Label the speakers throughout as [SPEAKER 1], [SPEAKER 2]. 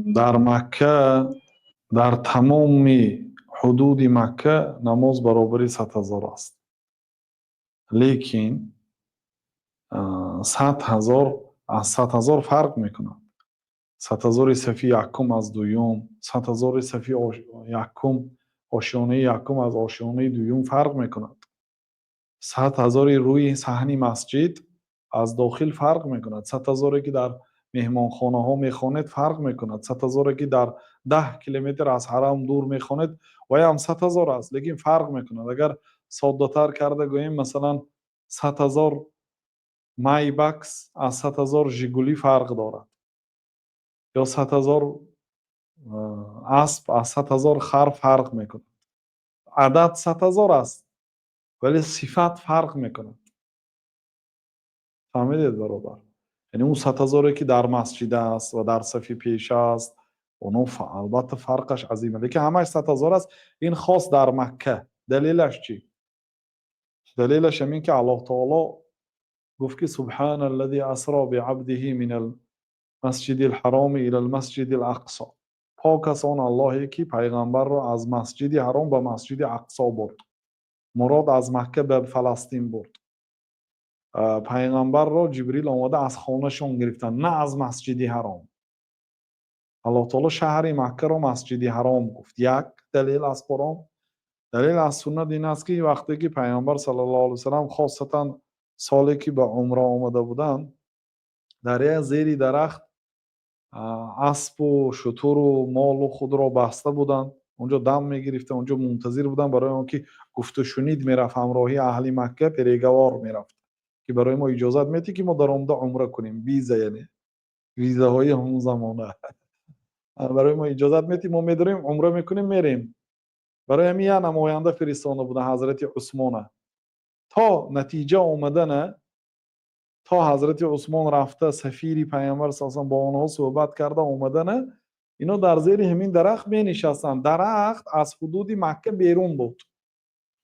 [SPEAKER 1] Дар Макка, дар тамоми ҳудуди Макка намоз баробари 100 000 аст, лекин 100 000 аз 100 000 фарқ мекунад. 100 000-и сафи якум аз дуюм, 100 000-и сафи якум, ошёнаи якум аз ошёнаи дуюм фарқ мекунад. 100 000-и рӯи саҳни масҷид аз дохил фарқ мекунад. 100 000-е ки дар меҳмонхонаҳо мехонед, фарқ мекунад. 100 000-е ки дар 10 километр аз ҳарам дур мехонед, ваям 100 000 аст, лекин фарқ мекунад. Агар соддатар карда гӯем, масалан, 100 000 Майбах аз 100 000 Жигули фарқ дорад ё 100 000 асп аз 100 000 хар фарқ мекунад. Адад 100 000 аст, вале сифат фарқ мекунад. Фаҳмидед, бародар? Яъне он 100 000-е ки дар масҷид аст ва дар сафи пеша аст, оно албатта фарқаш азим, лекин ҳамааш 100 000 аст. Ин хос дар Макка. Далелаш чӣ? Далелаш ҳамин ки Аллоҳ таоло гуфт ки: سبحان الذي أسرى بعبده من المسجد الحرام إلى المسجد الأقصى. Пок аст он Аллоҳе, ки пайғамбарро аз Масҷиди Ҳаром ба Масҷиди Ақсо бурд. Мурод аз Макка ба Фаластин бурд. Пайғамбарро Ҷибрил омада аз хонашон гирифтанд, на аз Масҷиди Ҳаром. Аллоҳ таоло шаҳри Маккаро Масҷиди Ҳаром гуфт. Як далел аз Қуръон. Далел аз суннат ин аст, ки вақте ки пайғамбар саллаллоҳу алайҳи васаллам, хосатан соле ки ба умра омада буданд, дар як зери дарахт аспу шутуру молу худро баста буданд, онҷо дам мегирифтанд, онҷо мунтазир буданд, барои он ки гуфтушунид мерафт ҳамроҳи аҳли Макка, переговор мерафт, ки барои мо иҷозат медиҳӣ, ки мо даромада умра кунем, виза, яъне визаҳои ҳамон замона, барои мо иҷозат медиҳӣ, мо медорем, умра мекунем, мерем. Барои ҳамин як намоянда фиристонда буданд, ҳазрати Усмона. То натиҷа омадана, то ҳазрати Усмон рафта, сафири пайғамбар са бо онҳо суҳбат карда омадана, ино дар зери ҳамин дарахт менишастанд. Дарахт аз ҳудуди Макка берун буд,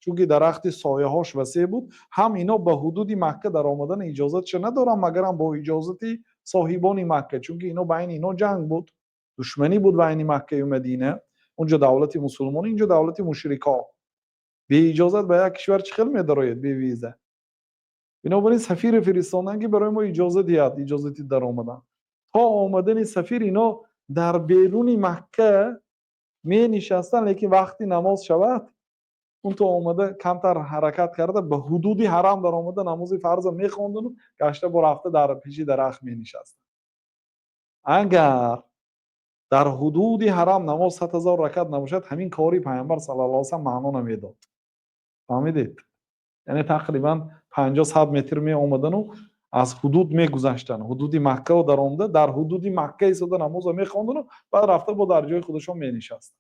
[SPEAKER 1] чунки дарахти сояҳош васеъ буд. Ҳам ино ба ҳудуди Макка даромадана иҷозатша надоранд, магарам бо иҷозати соҳибони Макка, чунки ино байни ино ҷанг буд, душманӣ буд байни Маккаю Мадина. Унҷо давлати мусулмонӣ, инҷо давлати мушрикҳо. Беиҷозат ба як кишвар чӣ хел медарояд бе виза? Бинобар ин сафире фиристонданд, ки барои мо иҷоза диҳад, иҷозати даромадан. То омадани сафир ино дар беруни Макка менишастанд, лекин вақти намоз шавад, он то омада, камтар ҳаракат карда, ба ҳудуди ҳарам даромада, намози фарза мехондану гашта бо рафта дар пеши дарахт менишастанд. Агар дар ҳудуди ҳарам намоз 100 000 ракат набошад, ҳамин кори пайғамбар саллаллоҳу алайҳи васаллам маъно намедод. Фаҳмидед? Яъне тақрибан 50-100 метр меомадану аз ҳудуд мегузаштанд, ҳудуди Маккаро даромада, дар ҳудуди Макка истода намозро мехондану баъд рафта бо дар ҷои худашон менишастанд.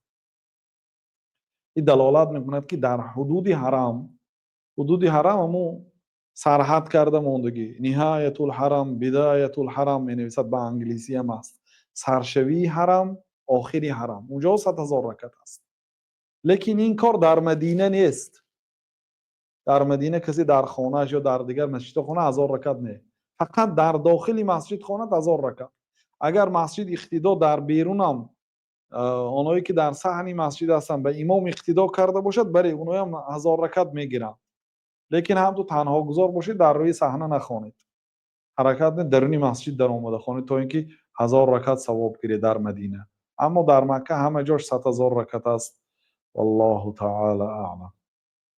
[SPEAKER 1] Ин далолат мекунад, ки дар ҳудуди ҳарам, ҳудуди ҳарам ҳамун сарҳад карда мондагӣ, نهاية الحرم، بداية الحرم менависад, ба англисиам аст, саршавии ҳарам, охири ҳарам, унҷо 100 000 ракат аст. Лекин ин кор дар Мадина нест. Дар Мадина касе дар хонааш ё дар дигар масҷидҳо хона, 1000 ракат не, фақат дар дохили масҷид хонад 1000 ракат. Агар масҷид иқтидо дар берунам, оное ки дар саҳни масҷид ҳастанд, ба имом иқтидо карда бошад, бале, оноям 1000 ракат мегиранд. Лекин ҳамту танҳогузор бошед, дар рӯи саҳна нахонед, ҳаракат не, даруни масҷид даромада хонед, то ин ки 1000 ракат савоб гиред дар Мадина. Аммо дар Макка ҳама ҷош 100 000 ракат аст. Валлоҳу таала аълам.